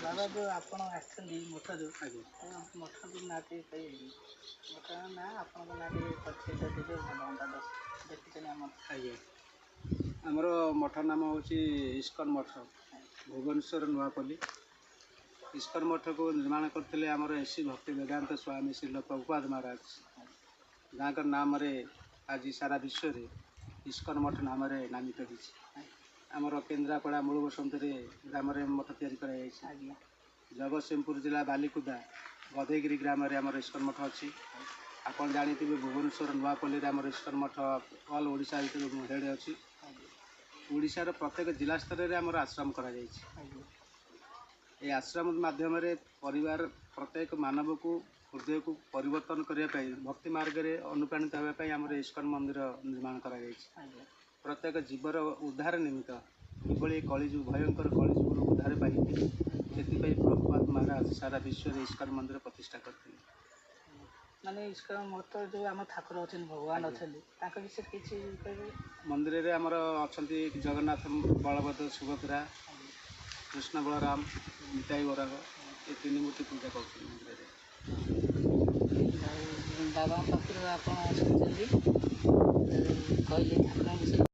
ବାବା, ଯେଉଁ ଆପଣ ଆସିଛନ୍ତି ମଠରୁ, ଆଜ୍ଞା। ମଠ ନାଁ ଟିକେ କହିବେ? ମଠର ନାଁ, ଆପଣଙ୍କ ନାଁ ଟିକେ ପରିଚୟ ଦେବେ, ଭଲ ହୁଅନ୍ତା। ଦଶ ଦେଖିଛନ୍ତି ଆମର। ଆଜ୍ଞା, ଆମର ମଠ ନାମ ହେଉଛି ଇସ୍କନ ମଠ, ଭୁବନେଶ୍ୱର ନୂଆପଲ୍ଲୀ। ଇସ୍କନ ମଠକୁ ନିର୍ମାଣ କରିଥିଲେ ଆମର ଏସି ଭକ୍ତି ବେଦାନ୍ତ ସ୍ୱାମୀ ଶ୍ରୀଲ ପ୍ରଭୁପାଦ ମହାରାଜ, ଯାହାଙ୍କ ନାମରେ ଆଜି ସାରା ବିଶ୍ୱରେ ଇସ୍କନ ମଠ ନାମରେ ନାମିତ ହୋଇଛି। ଆମର କେନ୍ଦ୍ରାପଡ଼ା ମୂଳ ବସନ୍ତରେ ଗ୍ରାମରେ ମଠ ତିଆରି କରାଯାଇଛି। ଜଗତସିଂହପୁର ଜିଲ୍ଲା ବାଲିକୁଦା ଗଧେଇଗିରି ଗ୍ରାମରେ ଆମର ଇସ୍କନ ମଠ ଅଛି। ଆପଣ ଜାଣିଥିବେ, ଭୁବନେଶ୍ୱର ନୂଆପଲ୍ଲୀରେ ଆମର ଇସ୍କନ ମଠ ଅଲ୍ ଓଡ଼ିଶା ଭିତରେ ହେଡ଼୍ ଅଛି। ଓଡ଼ିଶାର ପ୍ରତ୍ୟେକ ଜିଲ୍ଲା ସ୍ତରରେ ଆମର ଆଶ୍ରମ କରାଯାଇଛି। ଏହି ଆଶ୍ରମ ମାଧ୍ୟମରେ ପରିବାର ପ୍ରତ୍ୟେକ ମାନବକୁ ହୃଦୟକୁ ପରିବର୍ତ୍ତନ କରିବା ପାଇଁ, ଭକ୍ତି ମାର୍ଗରେ ଅନୁପ୍ରାଣିତ ହେବା ପାଇଁ ଆମର ଇସ୍କନ ମନ୍ଦିର ନିର୍ମାଣ କରାଯାଇଛି। ପ୍ରତ୍ୟେକ ଜୀବର ଉଦ୍ଧାର ନିମିତ୍ତ, କିଭଳି କଳିଯୁଗ, ଭୟଙ୍କର କଳିଯୁଗରୁ ଉଦ୍ଧାର ପାଇବେ, ସେଥିପାଇଁ ପ୍ରଭୁପାଦ ମହାରାଜ ସାରା ବିଶ୍ୱରେ ଇସ୍କନ ମନ୍ଦିର ପ୍ରତିଷ୍ଠା କରିଥିଲେ। ମାନେ ଇସ୍କନ ମଠ ଯେଉଁ ଆମ ଠାକୁର ଅଛନ୍ତି, ଭଗବାନ ଅଛନ୍ତି, ତାଙ୍କ ବିଷୟରେ କିଛି କହିବେ? ମନ୍ଦିରରେ ଆମର ଅଛନ୍ତି ଜଗନ୍ନାଥ, ବଳଭଦ୍ର, ସୁଭଦ୍ରା, କୃଷ୍ଣ, ବଳରାମ, ନିତାଇ ବରାହ, ଏ ତିନି ମୂର୍ତ୍ତି ପୂଜା କରୁଛନ୍ତି ମନ୍ଦିରରେ। ଆଉ ବାବାଙ୍କ ପାଖରୁ ଆପଣ ଶୁଣିଛନ୍ତି, କହିଲେ ଠାକୁରଙ୍କ ବିଷୟରେ।